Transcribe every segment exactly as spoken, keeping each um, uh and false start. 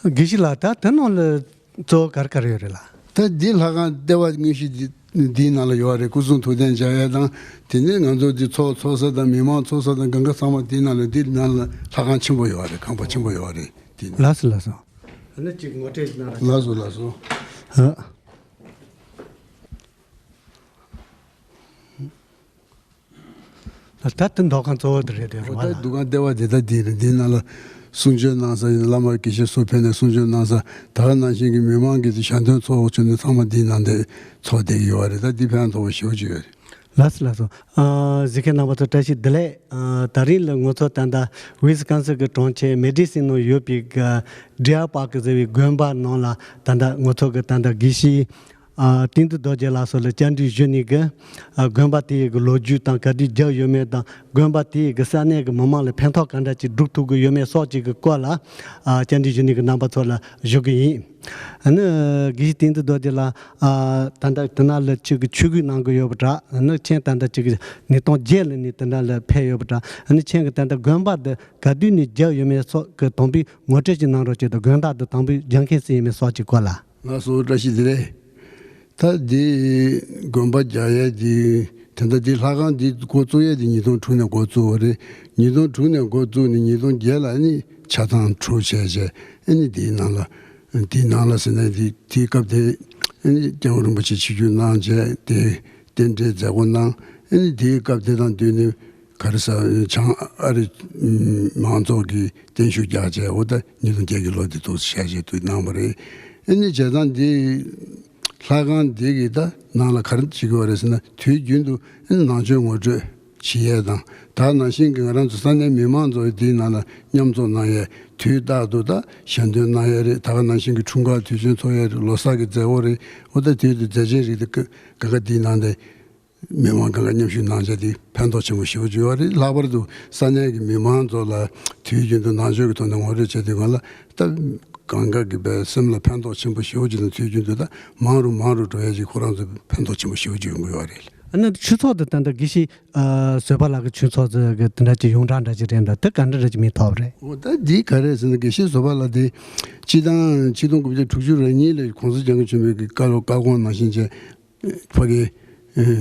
དགེ་བཤེས་ལགས། ད་དེ་ནང་ལ་གཙོ་བོ་ག་རེ་ག་རེ་ཡོད་རེད་ལགས། ད་འདི་ལྷ་ཁང་ལྟེ་བ་དངོས་གཞི་འདི་འདིའི་ནང་ལ་ཡོད་རེད། སྐུ་གསུང་ཐུགས་རྟེན་འཇགས་ཡས་དང་། དེ་ནས་ང་ཚོ་འདི་ཚོགས་འཚོགས་ས་དང་མི་མང་འཚོགས་ས་དང་གང་ག་ཚང་མ་འདིའི་ནང་ལ། འདི་ནང་ལ་ལྷ་ཁང་ཆེན་པོ་ཡོད་རེད། ཁང་པ་ཆེན་པོ་ཡོད་རེད། འདི་ནང་། ལགས་སོ་ལགས་སོ། ཨ་ནི་ཅིག་ངོ་སྤྲོད་གནང་རོགས། ལགས་སོ་ལགས་སོ། ཨ། ད་ལྟ་འདུ་ཁང་གཙོ་བོ་དེ་རེད་དེ། འོ་རེད་བ་ད་ལ། འདུ་ཁང་ལྟེ་བ་དེ་ད་འདི་རེད། འདི་ནང་ལ་གསུང་ཆོས་གནང་ས་ཡིན། བླ་མ་དགེ་བཤེས་སུ་ཕེབས་ནས་གསུང་ཆོས་གནང་ས། ད་ག་ནང་བཞིན་གྱི་མི་མང་གི་ཞལ་འདོན་ཚོགས་བྱུང་ནས་ཚང་མ་འདིའི་ནང་དེ་ཚོགས་བསྡད་ཀྱི་ཡོད་རེད། ད་འདི་ཕན་ཐོགས་པ་ཞེ་པོ་ཅིག་ཡོད་རེད། ལགས་སོ་ལགས་སོ། ཨ། གཟིགས་མཁན་རྣམ་པ་ཚོ་བཀྲ་ཤིས་བདེ་ལེགས། ཨ། ད་རིང་ལ་ང་ཚོ་ད་ལྟ་ཝི་སི་ཀོན་སིན་གྱི་གྲོང་ཁྱེར་མེ་ཌི་སིན་ནང་ཡོད་པའི་གི་ཌི་ཡར་པཱརྐ་ཟེར་བའི་དགོན་པ་ནང་ལ། ད་ལྟ་ང་ཚོ་གི་ད་ལྟ་དགེ་བཤེས་ཨ་དིང་རྡུལ་རྡོ་རྗེ་ལགས་སོགས་ལ་བཅར་འདྲི་ཞུ་ནས་གི། ཨ། དགོན་པ་དེའི་གི་ལོ་རྒྱུས་དང་ག་དུས་བརྒྱབ་ཡོད་མེད་དང་། དགོན་པ་དེའི་གི་ས་གནས་གི་མི་མང་ལ་ཕན་ཐོགས་ག་འདྲ་ཅིག་སྒྲུབ་ཐུབ་གི་ཡོད་མེད་སོགས་ཀྱི་གི་སྐོར་ལ། ཨ། བཅར་འདྲི་ཞུ་ནས་གི་རྣམ་པ་ཚོ་ལ་ཞུ་གི་ཡིན། ཨ་ནི་དགེ་བཤེས་དིང་རྡུལ་རྡོ་རྗེ་ལགས། ཨ། ད་ལྟ་དེ་ནང་ལ་ཅིག་གི་ཆོས་གོས་གནང་གི་ཡོད་པ་འདྲ། ཨ་ནི་ཁྱེད་ད་ལྟ་ཅིག་གི་ཉིས་སྟོང་བརྒྱད་ལ་ནི་དེ་འདྲ་ལ་ཕེབས་ཡོད་པ་འདྲ། ཨ་ནི་ཁྱེད་ཀྱི་ད་ལྟ་དགོན་པ་འདི་ག་དུས་ནས་བརྒྱབ་ཡོད་མེད་སོགས་ཀྱི་དང་པོའི་ངོ་སྤྲོད་ཅིག་གནང་རོགས་བྱེད་དང་། དགོན་བདག་འདི་དང་པོའི་རྒྱག་མཁན་སུ་ཡིན་མིན་སོགས་ཀྱི་སྐོར་ལ། ལགས་སོ། བཀྲ་ཤིས་བདེ་ལེགས། ད་འདི་དགོན་པ་རྒྱག་ཡས་འདི། ད་ལྟ་འདི་ལྷ་ཁང་འདི་འགོ་བཙུགས་ཡས་འདི་ཉིས་སྟོང་དྲུག་ནས་འགོ་བཙུགས་པ་རེད། ཉིས་སྟོང་དྲུག་ནས་འགོ་བཙུགས་ནས་ཉིས་སྟོང་བརྒྱད་ལ་ཨ་ནི་ཆ་ཚང་གྲུབ་བྱས་བྱས། ཨ་ནི་འདིའི་ནང་ལ། འདིའི་ནང་ལ་ཟེར་ན་འདི་དེའི་སྐབས་དེ་ཨ་ནི་སྐྱབས་མགོན་རིན་པོ་ཆེ་ཆིབས་བསྒྱུར་གནང་བྱས། དེ་རྟེན་འབྲེལ་མཛད་སྒོ་གནང་། ཨ་ནི་དེའི་སྐབས་དེ་དང་བསྟུན་ནས་ག་རེ་ཟ། བྱང་ཨ་རི་མང་ཚོགས་ཀྱིས་བརྟན་བཞུགས་རྒྱག་བྱས། འོ་ད་ཉིས་སྟོང་བརྒྱད་ཀྱི་ལོ་དེ་དུས་བྱས་བྱས་དུས་གནང་བ་རེད། ཨ་ནི་བྱས་ཙང་འདི་ལྷ་ཁང་འདི་གི་ད་ནང་ལ་ག་རེ་བྱེད་དགོས་པ་རེད་ཟེར་ན། དུས་རྒྱུན་དུ་ཨ་ནི་ནང་ཆོས་ངོ་སྤྲོད་བྱེད་ཡས་དང་། ད་ནང་བཞིན་གྱི་ང་རང་ཚོ་ས་གནས་མི་མང་ཚོ་འདིའི་ནང་ལ་མཉམ་འཛོམས་གནང་ཡས། དུས་རྟག་ཏུ་ད་ཞལ་འདོན་གནང་ཡས་རེད། ད་ག་ནང་བཞིན་གྱི་འཁྲུངས་སྐར་དུས་ཆེན་འཚོགས་ཡས་རེད། ལོ་གསར་གྱི་མཛད་སྒོ་རེད། འོ་ད་དུས་དུས་མཛད་ཆེན་རིགས་དེ་ག་ག་འདིའི་ནང་དེ་མི་མང་གང་ག་མཉམ་ཞུགས་གནང་བྱས་དེ་ཕན་ཐོགས་ཆེན་པོ་ཞེ་པོ་ཅིག་ཡོད་རེད། ལྷག་པར་དུ་ས་གནས་ཀྱི་མི་མང་ཚོ་ལ་དུས་རྒྱུན་དུ་ནང་ཆོས་ཀྱི་ཐོག་ནས་ངོ་སྤྲོད་བྱེད་དུས་སྒང་ལ། ད་གང་ག་གི་བའི་སེམས་ལ་ཕན་ཐོགས་ཆེན་པོ་ཞེ་པོ་ཅིག་དང་། དུས་རྒྱུན་དུ་ད་མང་རུ་མང་རུ་འགྲོ་ཡས་ཅིག་ཁོ་རང་ཚོ་ཕན་ཐོགས་ཆེན་པོ་ཞེ་པོ་ཅིག་ཡོང་གི་ཡོད་རེད། ཨ་ནི་ཆོས་ཚོགས་དེ་ད་ལྟ་དགེ་བཤེས་ཨ་བཟོད་པ་ལགས་ཀྱི་ཆོས་ཚོགས་ཚོ་གི་དེ་འདྲ་ཅིག་ཡོངས་གྲགས་འདྲ་ཅིག་རེད་འདྲ། དེ་ག་འདྲ་འདྲ་ཅིག་མི་ཐོབ་རེད། འོ་ད་འདི་ག་རེ་ཟེར་ན། དགེ་བཤེས་བཟོད་པ་ལགས་དེ་སྤྱི་བཏང་ཆིག་སྟོང་དགུ་བརྒྱ་དྲུག་ཅུ་རེ་གཉིས་ལ་གོང་ས་སྐྱབས་མགོན་ཆེན་པོའི་གི་བཀའ་སློབ་བཀའ་དགོངས་ནང་བཞིན་བྱས། ཕ་གི་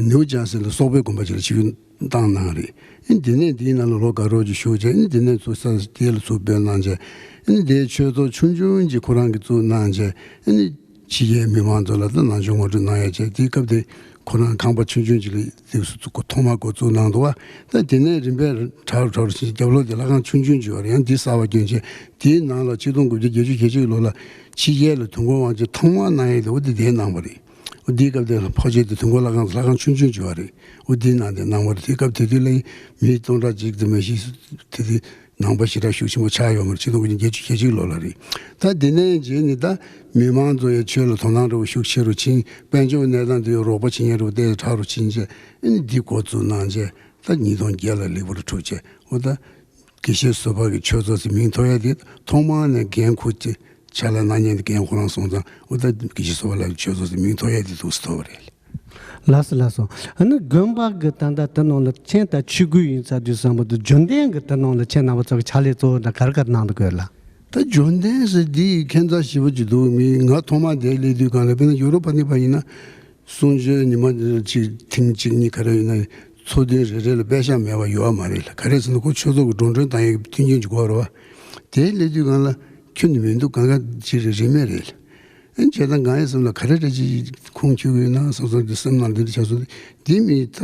ནིའུ་ཇར་སི་ལ་སོག་པོའི་དགོན་པ་ཅིག་ལ་ཆིབས་བསྒྱུར་བཏང་གནང་རེད། ཨ་ནི་དེ་ནས་དེའི་ནང་ལ་ལོ་དགའ་རོགས་ཅིག་བཞུགས་བྱས། ཨ་ནི་དེ་ནས་ཚུར་ས་དེ་ལ་ཚུར་འབོད་གནང་བྱས། ཨ་ནི་དེའི་ཆོས་ཚོགས་ཆུང་ཆུང་ཅིག་ཁོ་རང་གིས་བཙུགས་གནང་བྱས། ཨ་ནི་ཕྱི་རྒྱལ་མི་མང་ཚོ་ལ་ད་ནང་ཆོས་ངོ་སྤྲོད་གནང་ཡ་བྱས། དེའི་སྐབས་དེ་ཁོ་རང་ཁང་པ་ཆུང་ཆུང་ཅིག་ལ་དེ་ཐོག་མར་འགོ་བཙུགས་གནང་འདུག་བ། ད་དེ་ནས་རིམ་པས་དྲག་རུ་དྲག་རུ་ཕྱིན། རྒྱབ་ལོགས་དེ་ལྷ་ཁང་ཆུང་ཆུང་ཅིག་ཡོད་རེད། ཡང་དེ་གསར་པ་བསྐྱོན་བྱས། དེའི་ནང་ལ་ཆིག་སྟོང་དགུ་བརྒྱ་བརྒྱད་ཅུ་གྱ་གཅིག་ལོ་ལ་ཕྱི་རྒྱལ་ལ་དུས་འཁོར་དབང་ཆེན་ཐོག་མར་གནང་ཡས་དེ་འོ་དེ་དེའི་ནང་པ་རེད། འོ་དེའི་སྐབས་དེ་ལ་ཕོ་ཆེ་དེ་དུས་འཁོར་ལྷ་ཁང་ལྷ་ཁང་ཆུང་ཆུང་ཅིག་ཡོད་རེད། འོ་དེའི་ནང་དེ་གནང་བ་རེད། དེའི་སྐབས་དེ་དུས་ལ་མི་སྟོང་ཕྲག་གཅིག་ཙམ་མ་གཏོགས་དེ་དུས་ནང་པ་ཞེ་དྲག་ཤུགས་ཆེན་པོ་ཆགས་ཡོད་མ་རེད། ཆིག་སྟོང་དགུ་བརྒྱ་བརྒྱད་ཅུ་གྱ་གཅིག་ལོ་ལ་རེད། ད་དེ་ནས་རྗེས་ནས་ད་མི་མང་ཚོ་ཡང་ཆོས་ལ་དོ་སྣང་འདྲ་བོ་ཤུགས་ཆེ་རུ་ཕྱིན། དཔལ་འབྱོར་གནས་སྟངས་དེ་ཡང་རོགས་པ་བྱེད་མཁན་འདྲ་བོ་ཏོག་ཙམ་དྲག་རུ་ཕྱིན་བྱས། ཨ་ནི་འདི་འགོ་བཙུགས་གནང་བྱས། ད་ཉིས་སྟོང་བརྒྱད་ལ་ལེགས་པོ་རུ་གྲུབ་བྱས། འོ་ད་དགེ་བཤེས་བཟོད་པ་གི་ཆོས་ཚོགས་ཟེར་མིང་ཐོགས་ཡ་དེ་ཐོག་མར་ནས་འགན་ཁུར་ཅིག་ཕྱག་ལས་གནང་མཁན་དེ་འགན་ཁོ་རང་སོང་ཙང་། འོ་ད་དགེ་བཤེས་བཟོད་པ་ལགས་ཀྱི་ཆོས་ཚོགས་ཟེར་མིང་ཐོགས་ཡ་དེ་འདུག་སེ་ཐོབ་པ་རེད། ལགས་སོ་ལགས་སོ། ཨ་ནི་དགོན་པ་གི་ད་ལྟ་དེ་ནང་ལ་ཁྱེད་ད་ཆོས་གོས་ཡིན་ཚར་དུས་ཙམ་པ་དུ་རྒྱུན་ལྡན་གི་དེ་ནང་ལ་ཁྱེད་རྣམ་པ་ཚོ་གི་ཕྱག་ལས་གཙོ་བོ་ད་ག་རེ་ག་རེ་གནང་འདུག་གི་ལགས། ད་རྒྱུན་ལྡན་ཟེར་འདི་ཁྱད་མཚར་ཞེ་པོ་ཅིག་འདུག་མི་ང་ཐོག་མར་འདིར་སླེབས་དུས་སྒང་ལ། དཔེར་ན་ཡུ་རོབ་ཕ་ནི་པ་ཡིན་ན། གསུང་ཆོས་ཉི་མ་གཅིག་ཐེངས་གཅིག་གཉིས་ག་རེ་ཡིན་ན་ཚོགས་ཐུན་རེ་རེ་ལ་པད་ཤག་མེད་པ་ཡོད་མ་རེད་ལགས། ག་རེ་ཟེར་ན་ཁོ་ཆོས་ཚོགས་ཀྱི་འགྲོ་གྲོན་བཏང་ཡས་ཀྱི་མཐུན་རྐྱེན་ཅིག་དགོས་རེད་བ། དེར་སླེབས་དུས་སྒང་ལ་ཁྱོན་ནས་མི་འདུག་གང་ག་ཅིག་རེད། རིན་མེད་རེད་ལགས། ཨ་ནི་བྱས་ཙང་ང་ཡི་སེམས་ལ་ག་རེ་འདྲ་ཅིག་ཁུངས་འཁྱོལ་གྱི་ཡོད་ན་བསམ་བསམ་གྱི་སེམས་ནང་འདི་འདྲ་ཆགས་སོང་། འདི་མི་ད་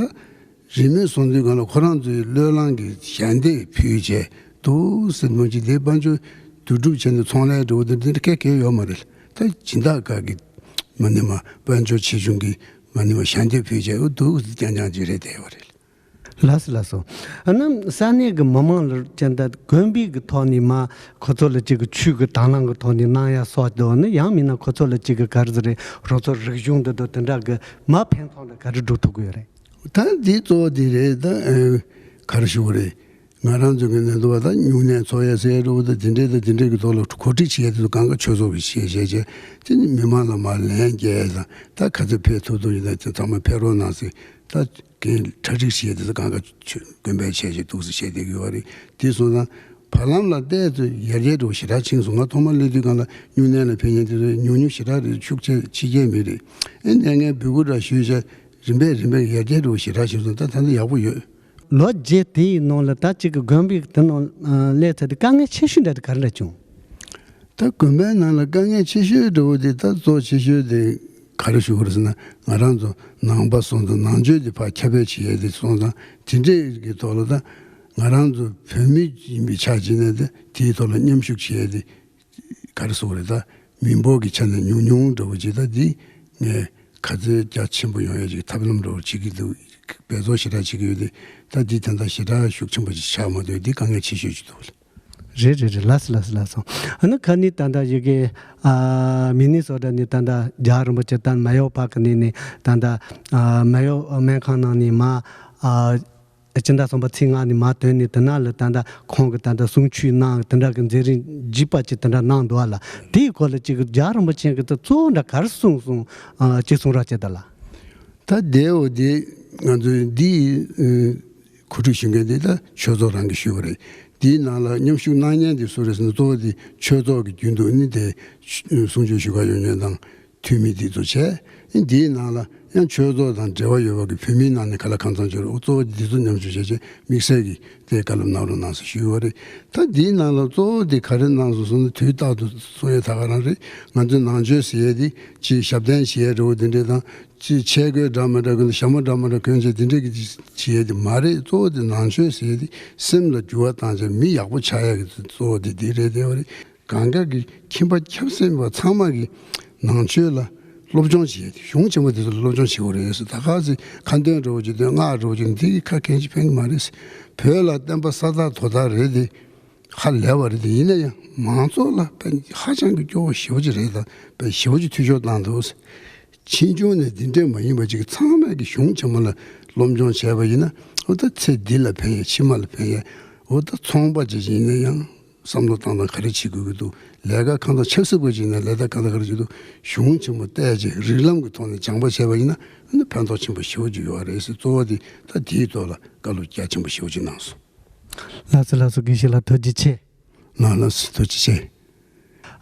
རིན་མེད་སོང་དུས་སྒང་ལ་ཁོ་རང་ཚོའི་བློས་བསླངས་ཀྱི་ཞལ་འདེབས་ཕུལ་བྱས་འདུག་སེ་མོ་ཅིག་དེ་དཔལ་འབྱོར་བསྡུ་སྒྲུབ་བྱས་ནས་ཚོང་ལས་འགྲོ་བ་དེ་འདི་འདྲ་ག་གེ་ཡོད་མ་རེད། ད་སྦྱིན་བདག་ཁག་གི་མ་ནི་མ་དཔལ་འབྱོར་ཆེ་ཆུང་གི་མ་ནི་མ་ཞལ་འདེབས་ཕུལ་བྱས་འོ་འདུག་སེ་རྐྱང་རྐྱང་ཅིག་རེད་བསྡད་ཡོད་རེད། ལགས་སོ་ལགས་སོ། ཨ་ནི་ས་གནས་ཀྱི་མི་མང་ལ་ཅན་ད་དགོན་པའི་གི་ཐོག་ནས་མ་ཁོ་ཚོ་ལ་ཅིག་གི་ཆོས་ཀྱི་དང་བླངས་ཀྱི་ཐོག་ནས་གནང་ཡ་སོགས་དང་། ཨ་ནི་ཡང་མིན་ན་ཁོ་ཚོ་ལ་ཅིག་གི་ག་རེ་ཟེར་རེད། རང་ཚོ་རིག་གཞུང་འདི་དང་དེ་འདྲ་གི་མ་ཕན་ཐོགས་ལ་ག་རེ་སྒྲུབ་ཐུབ་ཀྱི་ཡོད་རེད། ད་འདི་གཙོ་བོ་འདི་རེད། ད་ཨ་ག་རེ་ཞུ་དགོས་རེད། ང་རང་ཚོ་གི་ནང་དུ་བ་ད་སྨྱུང་གནས་འཚོགས་ཡས་ཟེར་ཡས་འདྲ་བོ་ད་དེ་འདྲས་ད་དེ་འདྲས་ཀྱི་ཐོག་ལ་གོ་སྒྲིག་བྱེད་ཡས་དེ་ཚོ་གང་ག་ཆོས་ཚོགས་ཀྱིས་བྱས་བྱས་བྱས། དེ་ནི་མི་མང་ལ་མར་ལན་རྒྱག་ཡས་དང་། ད་ག་ཚོད་ཕེབས་ཐུབ་ཐུབ་ཡིན་ན་དེ་ཚང་མ་ཕེབས་རོགས་གནང་ཟེར། ད་འགན་གྲ་སྒྲིག་བྱེད་ཡས་དེ་ཚོ་གང་ག་ཆོས་དགོན་པའི་བྱས་བྱས་འདུག་སེ་བྱས་བསྡད་ཀྱི་ཡོད་རེད། དེ་སོང་ཙང་ བར་ལམ་ལ་བལྟས་ཚེ་ཡར་རྒྱས་འགྲོ་ཞེ་དྲག་ཕྱིན་སོང་། ང་ཐོག་མ་སླེབས་དུས་སྒང་ལ་སྨྱུང་གནས་ལ་ཕེབས་མཁན་དེ་ཚོ་ཉུང་ཉུང་ཞེ་དྲག་རེད། ཤུགས་ཆེ་ཕྱི་རྒྱལ་མི་རེད། ཨེ་གནས་ངན་འབོད་སྐུལ་འདྲ་ཞུས་བྱས་རིམ་པས་རིམ་པས་ཡར་རྒྱས་འགྲོ་ཞེ་དྲག་ཕྱིན་སོང་། ད་ད་ལྟ་ཡག་པོ་ཡོད། ལོ་བརྒྱད་དེའི་ནང་ལ་ད་གཅིག་གི་དགོན་པའི་དེ་ནང་ཨ་སླེབས་ཚར་དུས་དཀའ་ངལ་ཆེ་ཤོས་འདྲ་དེ་ག་རེ་འདྲ་བྱུང་། ད་དགོན་པའི་ནང་ལ་དཀའ་ངལ་ཆེ་ཤོས་འདྲ་བོ་དེ་ད་གཙོ་ཆེ་ཤོས་དེ་ག་རེ་ཞུ་དགོས་རེད་ཟེར་ན། ང་རང་ཚོ་ནང་པ་སོང་ཙང་ནང་ཆོས་དེ་ཕར་ཁྱབ་སྤེལ་བྱེད་ཡས་དེ་སོང་ཙང་དེ་འདྲས་ཀྱི་ཐོག་ལ་ད་ང་རང་ཚོ་བོད་མི་ཡིན་པའི་ཆ་བྱས་ནས་ད་དེའི་ཐོག་ལ་མཉམ་ཞུགས་བྱེད་ཡས་དེ་ག་རེ་ཟེར་དགོས་རེད། ད་མི་འབོར་གྱི་ཆ་ནས་ཉུང་ཉུང་འདྲ་བོ་ཅིག་ད་འདི་ངས་ག་ཚོད་རྒྱ་ཆེན་པོ་ཡོང་ཡས་ཅིག་ཐབས་ལམ་འདྲ་བོ་བྱེད་ཀྱི་འདུག་འབད་རྩོལ་ཞེ་དྲག་བྱེད་ཀྱི་ཡོད་དེ། ད་འདི་ད་ལྟ་ཞེ་དྲག་ཤུགས་ཆེན་པོ་ཅིག་ཆགས་མ་ཐུབ། འདི་དཀའ་ངལ་ཆེ་ཤོས་ཅིག་འདུག་རེད་རེད་རེད། ལགས་སོ་ལགས་སོ་ལགས་སོ། ཨ་ནི་ཁ་ནི་ད་ལྟ་ཡི་གེ་ཨ་མི་ནི་སོ་ཊ་ནས་ད་ལྟ་རྒྱལ་བ་རིན་པོ་ཆེ་ད་མེ་ཡོ་པར་ཀི་ནས་ནས་ད་ལྟ་ཨ་མེ་ཡོ་སྨན་ཁང་ནང་ནས་མ་ཨ་སྤྱི་ཟླ་གསུམ་པ་ཚེས་ལྔ་ནས་མ་ཐོན་ནས་དེ་ན་ལ་ད་ལྟ་ཁོང་གི་ད་ལྟ་གསུང་ཆོས་གནང་དེ་འདྲ་གི་མཛད་རིམ་རྒྱས་པ་ཅིག་དེ་འདྲ་གནང་འདུག་ཨ་ལ། དེའི་སྐོར་ལ་ཅིག་རྒྱལ་བ་རིན་པོ་ཆེ་གི་ད་གཙོ་བོ་འདྲ་ག་རེ་གསུངས་སོང་ཨ་ཅིག་གསུང་རོགས་བྱེད་ད་ལ། ད་དེའོ་དེ་ང་ཚོའི་འདི་ཨ་གོ་སྒྲིག་ཞུ་མཁན་དེ་ད་ཆོས་ཚོགས་རང་གིས་ཞུས་པ་རེད། དེའི་ནང་ལ་མཉམ་ཞུགས་གནང་མཁན་དེ་སུ་རེད་ཟེར་ན་གཙོ་བོ་དེ་ཆོས་ཚོགས་ཀྱི་རྒྱུན་དུ་ནི་དེ་གསུང་ཆོས་ཞུ་གར་ཡོང་མཁན་དང་འཐུས་མི་དེ་ཚོ་བྱས། དེའི་ནང་ལ་ཡང་ཆོས་ཚོགས་དང་འབྲེལ་བ་ཡོད་པ་གི་བོད་མིའི་ནང་ནས་ག་ལ་གང་འཚམ་ཅིག་རེད། གཙོ་བོ་དེ་ཚོ་མཉམ་ཞུགས་བྱས་བྱས་དམིགས་བསལ་གྱི་དེ་བཀའ་སློབ་གནང་རོགས་གནང་ཟེར་ཞུས་པ་རེད། ད་འདིའི་ནང་ལ་གཙོ་བོ་དེ་ག་རེ་གནང་སོང་ཟེར་ན་དུས་རྟག་ཏུ་གསུང་ཡས་ད་ག་རང་རེད། ང་ཚོའི་ནང་ཆོས་ཟེར་ཡས་དེ་ཅིག་ཞབས་བརྟན་བྱེད་ཡས་འདྲ་བོ་དེ་འདྲས་དང་། ཅིག་ཆས་གོས་འདྲ་མི་འདྲ་གོན། ཞྭ་མོ་འདྲ་མི་འདྲ་གོན་བྱས་དེ་འདྲས་ཀྱི་བྱེད་ཡས་དེ་མ་རེད། གཙོ་བོ་དེ་ནང་ཆོས་ཟེར་ཡས་དེ་སེམས་ལ་འགྱུར་བ་བཏང་བྱས་མི་ཡག་པོ་ཆགས་ཡས་ཀྱི་གཙོ་བོ་དེ་དེ་རེད་བསྡད་པ་རེད། གང་ག་གི་ཁྱིམ་པ་ཆབ་སྲིད་པ་ཚང་མ་གི་ནང་ཆོས་ལ་སློབ་སྦྱོང་བྱེད་ཡས་དེ་གཞུང་ཆེན་པོ་དེ་ཚོ་ལ་སློབ་སྦྱོང་བྱེད་དགོས་རེད་ཟེར། ད་ག་ཚོད་ཁ་འདོན་འདྲ་བོ་ཅིག་འདོན། སྔགས་འདྲ་བོ་ཅིག་འདི་གི་ཁ་གང་ཅིག་ཕན་གི་མ་རེད་ཟེར། བོད་ལ་བསྟན་པ་ས་ཐག་དོ་ཐག་རེད་དེ། ཧ་ལས་པ་རེད་དེ། ཡིན་ན་ཡང་མང་ཚོགས་ལ་དཔེ་ཧ་ཅང་གི་སྐྱོ་བོ་ཞེ་པོ་ཅིག་རེད། ད་དཔེ་ཞེ་པོ་ཅིག་འཐུས་ཤོར་བཏང་འདུག་ཟེར། ཕྱིས་འབྱུང་ནས་འདི་འདྲས་མ་ཡིན་པ་ཅིག་ཚང་མས་ཀྱི་གཞུང་ཆེན་མོ་ལ་སློབ་སྦྱོང་བྱས་པ་ཡིན་ན། འོ་ད་ཚེ་འདི་ལ་ཕན་ཡས། ཕྱི་མ་ལ་ཕན་ཡས། འོ་ད་ཚོང་པ་ཅིག་ཡིན་ན་ཡང་བསམ་བློ་བཏང་སྟངས་ག་རེ་བྱེད་དགོས་ཀྱི་འདུག་ལས་ཀ་གང་དང་ཆབ་སྲིད་པ་ཅིག་ཡིན་ན་ལས་ཀ་གང་དང་ག་རེ་བྱེད་འདུག་གཞུང་ཆེན་མོ་བལྟས་བྱས་རིགས་ལམ་གྱི་ཐོག་ནས་སྦྱངས་པ་བྱས་པ་ཡིན་ན་ཨ་ནི་ཕན་ཐོགས་ཆེན་པོ་ཞེ་པོ་ཅིག་ཡོད་རེད་ཟེར། གཙོ་བོ་དེ་ད་དེའི་ཐོག་ལ་བཀའ་སློབ་རྒྱ་ཆེན་པོ་ཞེ་པོ་ཅིག་གནང་སོང་། ལགས་སོ་ལགས་སོ། དགེ་བཤེས་ལགས་ཐུགས་རྗེ་ཆེ། ལགས་ལགས་སོ། ཐུགས་རྗེ་ཆེ།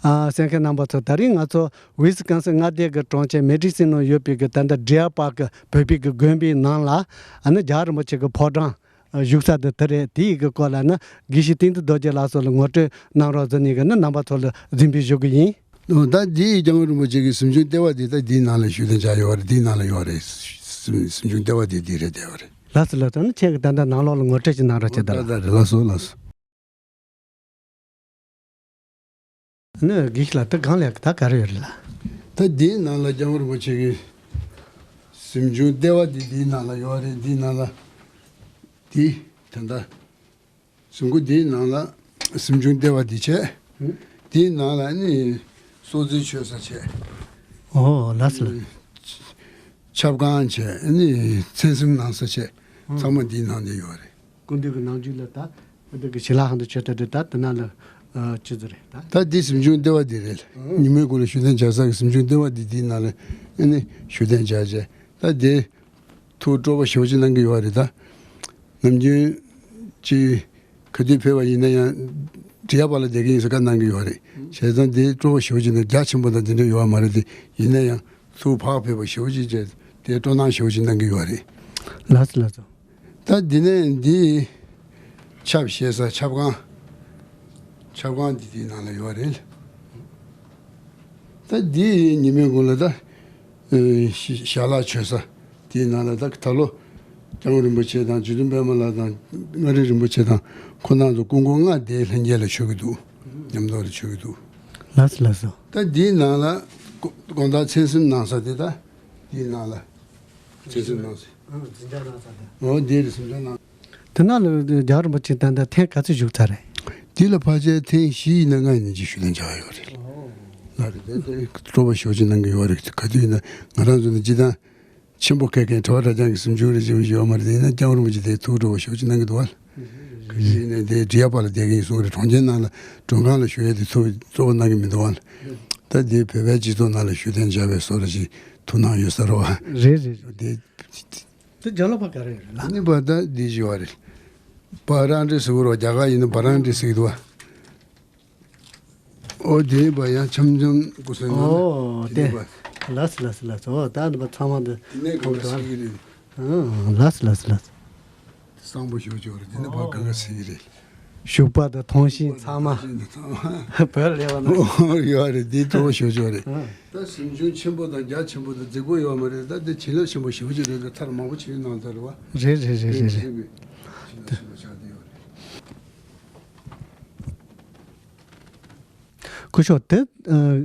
ཨ་གསན་མཁན་རྣམ་པ་ཚོ། ད་རིང་ང་ཚོ་ཝི་སི་ཀོན་སིན་མངའ་སྡེ་གི་གྲོང་ཁྱེར་མེ་ཌི་སིན་ནང་ཡོད་པའི་གི་ད་ལྟ་ཌི་ཡར་པཱར་ཀི་བོད་པའི་གི་དགོན་པའི་ནང་ལ་ཨ་ནི་རྒྱལ་བ་རིན་པོ་ཆེ་གི་ཕོ་བྲང་བཞུགས་ས་དེ་དེ་རེད། དེའི་གི་སྐོར་ལ་ནི་དགེ་བཤེས་བསྟན་འཛིན་རྡོ་རྗེ་ལགས་སོགས་ལ་ངོ་སྤྲོད་གནང་རོགས་ཟེར་ནས་གི་ནི་རྣམ་པ་ཚོ་ལ་འཛིན་པའི་ཞུ་གི་ཡིན། ཨོ་ད་འདི་སྐྱབས་མགོན་རིན་པོ་ཆེ་གི་གཟིམ་ཆུང་ལྟེ་བ་འདི་ད་འདིའི་ནང་ལ་བཞུགས་གདན་འཇགས་ཡོད་རེད། འདིའི་ནང་ལ་ཡོད་རེད། གཟིམ་གཟིམ་ཆུང་ལྟེ་བ་འདི་འདི་རེད་བསྡད་ཡོད་རེད། ལགས་སོ་ལགས་སོ། ཨ་ནི་ཁྱེད་ཀྱི་ད་ལྟ་ནང་ལོགས་ལ་ངོ་སྤྲོད་ཅིག་གནང་རོགས་བྱེད་དང་། ད་ད་རེད། ལགས་སོ་ལགས་སོ། ནི་དགེ་བཤེས་ལགས་ད་གང་ལ་ད་ག་རེ་ཡོད་རེད་ལགས། ད་འདིའི་ནང་ལ་སྐྱབས་མགོན་རིན་པོ་ཆེ་གི་གཟིམ་ཆུང་ལྟེ་བ་འདི་འདིའི་ནང་ལ་ཡོད་རེད། འདིའི་ནང་ལ་འདི་ད་ལྟ་གཟིམ་ཁུག་འདིའི་ནང་ལ་གཟིམ་ཆུང་ལྟེ་བ་འདི་བྱས། འདིའི་ནང་ལ་ནི་གསོལ་ཚིགས་མཆོད་ས་བྱས། ཨོ་ལགས་སོ་ལགས། ཆབ་ཁང་བྱས། ནི་མཚན་གཟིམ་གནང་ས་བྱས། ཚང་མ་འདིའི་ནང་ནས་ཡོད་རེད། སྐུ་མདུན་གྱི་ནང་རྒྱུད་ལ་ད་བོད་ཀྱི་ཞལ་ལག་ཧང་དུ་མཆོད་ད་དེ་ད་དེ་ན་ལ་ཨ་ཅི་ཟེར་རེད་ད། ད་འདི་གཟིམ་ཆུང་ལྟེ་བ་འདི་རེད། ཉི་མའི་གུང་ལ་བཞུགས་གདན་འཇགས་ས་གི་གཟིམ་ཆུང་ལྟེ་བ་འདི་འདིའི་ནང་ལ་ཨ་ནི་བཞུགས་གདན་འཇགས་བྱས། ད་འདི་ཐུགས་སྤྲོ་པོ་ཞེ་པོ་ཅིག་གནང་གི་ཡོད་རེད་ད། ནམ་རྒྱུན་ཅིག་ག་དུས་ཕེབས་པ་ཡིན་ན་ཡང་འབྲི་ཡག་པ་ལ་བསྡད་ཀྱི་ཡིན་ཟེར་བཀའ་གནང་གི་ཡོད་རེད། བྱས་ཙང་འདི་སྤྲོ་པོ་ཞེ་པོ་ཅིག་གནང་། རྒྱ་ཆེན་པོ་དང་འདི་འདྲ་ཡོད་མ་རེད་དེ། ཡིན་ན་ཡང་ཐུགས་བག་ཕེབས་པ་ཞེ་པོ་ཅིག་བྱས་དེ་སྤྲོ་སྣང་ཞེ་པོ་ཅིག་གནང་གི་ཡོད་རེད། ལགས་སོ་ལགས་སོ། ད་འདི་ནས་འདི་ཆབ་བཞེས་ས་ཆབ་ཁང་། ཆབ་ཁང་འདི་དེའི་ནང་ལ་ཡོད་རེད། ད་འདི་ཉི་མའི་གུང་ལ་ད་ཨེ་ཞལ་ལག་མཆོད་ས་དེའི་ནང་ལ་ད་ད་ལོ་སྐྱབས་མགོན་རིན་པོ་ཆེ་དང་རྗེ་བཙུན་པད་མ་ལགས་དང་མངའ་རིས་རིན་པོ་ཆེ་དང་ཁོང་རྣམ་ཚོ་སྐུ་འཁོར་ལྔ་དེ་ལྷན་རྒྱས་ལ་མཆོད་ཀྱི་འདུག་མཉམ་དུ་ལ་མཆོད་ཀྱི་འདུག་ལགས་སོ་ལགས་སོ། ད་འདིའི་ནང་ལ་དགོང་དག་མཚན་གཟིམ་གནང་ས་དེ་ད་འདིའི་ནང་ལ་མཚན་གཟིམ་གནང་ས། འོ་འདིར་གཟིམ་ཆུང་གནང་། དེ་ན་ལ་རྒྱལ་བ་རིན་པོ་ཆེ་ད་ལྟ་ཐེངས་ག་ཚོད་བཞུགས་ཚར་རེད། འདི་ལ་ཕལ་ཆེར་ཐེངས་བཞི་ཡིན་ན་ལྔ་ཡིན་ན་ཅིག་བཞུགས་གདན་འཇགས་ཡོད་རེད། ལགས་རེད། དེ་དེ་སྤྲོ་པོ་ཞེ་པོ་ཅིག་གནང་གི་ཡོད་རེད། ག་དུས་ཡིན་ན་ང་རང་ཚོ་ནི་སྤྱིར་བཏང་ཆེན་པོ་ག་གེ་གྲྭ་པ་གྲྭ་རྐྱང་གི་གཟིམ་ཆུང་རེ་ཅིག་ཡོད་མ་རེད། དེ་ཡིན་ན་སྐྱབས་མགོན་རིན་པོ་ཆེ་དེ་ཐུགས་སྤྲོ་པོ་ཞེ་པོ་ཅིག་གནང་གི་འདུག་བ། ག་དུས་ཡིན་ན་དེ་འབྲི་ཡག་པ་ལ་བསྡད་ཀྱི་ཡིན་གསུང་གི་རེད། གྲོང་ཁྱེར་ནང་ལ་མགྲོན་ཁང་ལ་བཞུགས་ཡས་དེ་ཐུགས་གཙོ་བོ་གནང་གི་མི་འདུག་བ། ད་དེ་བོད་པའི་སྤྱི་ཚོགས་ནང་ལ་བཞུགས་གདན་འཇགས་པའི་བཟོ་འདྲ་ཅིག་ཐུགས་སྣང་ཡོད་ས་རེད་བ། རེད་རེད་རེད། དེ། དེ་རྒྱབ་ལོགས་པ་ག་རེ་ཡོད་རེད་ལགས། ཨ་ནི་པ་ད་འདི་ཞུ་བ་རེད། བ་རང་འདྲེ་ཟེར་བ་རྒྱ་གར་ཡིན་ན་བ་རང་འདྲེ་ཟེར་གི་འདུག་བ། ཨོ་དེ་ནི་བ་ཡང་འཆམ་འཆམ་སྐུ་སྲུང་ནང་ཨོ་དེ་དེ་ནི་བ། ལགས་སོ་ལགས་སོ་ལགས་སོ། ཨོ་ད་འདི་བ་ཚང་མ་འདི་དེ་ནས་གང་ག་ཟེར་གི་རེད། ཨང་ལགས་སོ་ལགས་སོ་ལགས་སོ། གསང་པོ་ཞུ་ཆོག་རེད། དེ་ནི་བ་གང་ག་ཟེར་གི་རེད། ཞུགས་པ་དང་ཐོང་ཤིང་ཚང་མ་ཤིང་དང་ཚང་མ། བོད་ལས་བ་ན། ཨོ་ཡོད་རེད། དེ་གཙོ་བོ་ཞུ་ཆོག་རེད། ཨང་། ད་གཟིམ་ཆུང་ཆེན་པོ་དང་རྒྱ་ཆེན་པོ་དང་རྫིག་པོ་ཡོད་མ་རེད། ད་དེ་བྱིན་རླབས་ཆེན་པོ་ཞེ་པོ་ཅིག་རེད། ད་མཐར་མང་པོ་བྱིན་གནང་ཚར་རེད་བ། རེད་རེད་རེད་རེད་རེད། དེ་བྱིན་རླབས་ཆེན་པོ་ཆགས་བསྡད་ཡོད་རེད། སྐུ་ཞབས་དེ་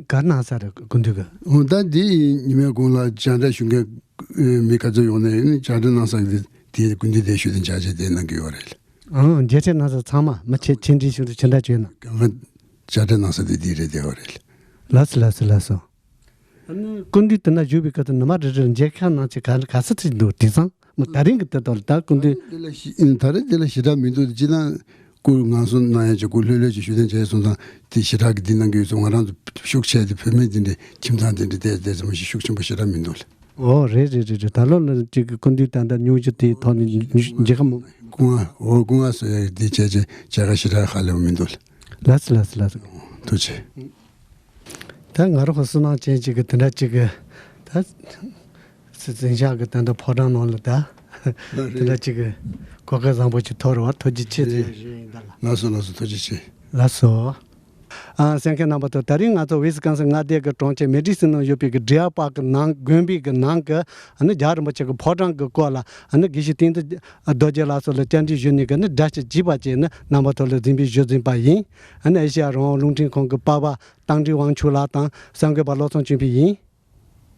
ག་གནང་ས་རེད་སྐུ་མདུན་གྱི། འོ་ད་འདི་ཉི་མའི་གུང་ལ་བྱ་འདྲ་ཞུ་མཁན་མི་ག་ཚོད་ཡོང་ནས་བྱ་འདྲ་གནང་ས་འདི་དེ་སྐུ་མདུན་དེ་ཞུ་དེ་བྱ་བྱེད་དེ་གནང་གི་ཡོད་རེད། ཨང་། མཇལ་འཕྲད་གནང་ས་ཚང་མ་མི་ཆེ་ཆེ་འདྲིས་ཞུ་དུ་ཕྱི་འདྲ་བྱོས་ན། གང་ག་བྱ་འདྲ་གནང་ས་དེ་འདི་རེད་བསྡད་ཡོད་རེད། ལགས་སོ་ལགས་སོ་ལགས་སོ། ཨ་ནི་སྐུ་མདུན་དེ་ན་བཞུགས་པའི་སྐབས་དུ་ནུ་མ་རེ་རེར་མཇལ་ཁ་གནང་ཆེད་ག་ག་ས་ཚིག་འདུག་དེང་སང་མི་ད་རིང་གི་དེ་དག་ལ་ད་སྐུ་མདུན། དེ་ལ་ཞི་ད་རེས་དེ་ལ་ཞེ་དྲག་མི་འདུག་ཅི་ན་སྐུ་ངལ་གསོ་གནང་ཡ་ཅིག་སྐུ་ལྷོད་ལྷོད་ཅིག་ཞུ་དན་བྱས་སོང་ཙང་དེ་ཞེ་དྲག་གི་འདི་གནང་གི་ཡོད་ཚོ། ང་རང་ཚོ་ཤུགས་ཆེ་དེ་བུད་མེད་དེ་འདྲའི་ཁྱིམ་ཚང་དེ་འདྲའི་བལྟས་བལྟས་ཙམ་ཞིག་ཤུགས་ཆེན་པོ་ཞེ་དྲག་མི་འདུག་ལ། ཨོ་རེད་རེད་རེད་རེད། ད་ལོ་ལ་ཅིག་གི་སྐུ་མདུན་ད་ལྟ་སྙུང་གཞི་དེའི་ཐོག་ནས་མཇལ་ཁ་མོ། སྐུ་ངལ་ཨོ་སྐུ་ངལ་གསོ་ཡ་དེ་བྱས་བྱས་བྱ་དགའ་ཞེ་དྲག་ཧ་ལས་པ་མི་འདུག་ལ། ལགས་སོ་ལགས་སོ་ལགས་སོ། ཐུགས་རྗེ་ཆེ། ད་ང་རང་ཧོ་བསོད་ནམས་ཅན་ཅིག་གི་དེ་འདྲ་ཅིག་གི་ད་སི་འཛིན་བྱ་གི་ད་ལྟ་ཕོ་བྲང་ནང་ལ་ད་དེ་འདྲ་ཅིག་གི་གོ་སྐལ་བཟང་པོ་ཅིག་ཐོབ་རེད་བ། ཐུགས་རྗེ་ཆེ་ཟེར་ཡིན་ད་ལ། ལགས་སོ་ལགས་སོ། ཐུགས་རྗེ་ཆེ། ལགས་སོ། ཨ་གསན་མཁན་རྣམ་པ་ཚོ་ད་རིང་ང་ཚོ་ཝི་སི་ཀོན་སིན་མངའ་སྡེ་གི་གྲོང་ཁྱེར་མེ་ཌི་སིན་ནང་ཡོད་པའི་གི་ཌི་ཡར་པཱག་གི་ནང་དགོན་པའི་གི་ནང་གི་ཨ་ནི་རྒྱལ་བ་རིན་པོ་ཆེ་གི་ཕོ་བྲང་གི་སྐོར་ལ་ཨ་ནི་དགེ་བཤེས་བསྟན་འཛིན་རྡོ་རྗེ་ལགས་སོགས་ལ་བཅར་འདྲི་ཞུས་ནས་གི་ནི་སྒྲ་ཆ་བརྗིད་པ་བཅས་ནི་རྣམ་པ་ཚོ་ལ་གཟིགས་འབུལ་ཞུ་ཟིན་པ་ཡིན། ཨ་ནི་ཨེ་ཤེ་ཡ་རང་དབང་རླུང་འཕྲིན་ཁང་གི་པ་ཕ་བསྟན་འཛིན་དབང་ཕྱུག་ལགས་དང་གསར་འགོད་པ་བློ་བཟང་ཆོས་འཕེལ་ཡིན།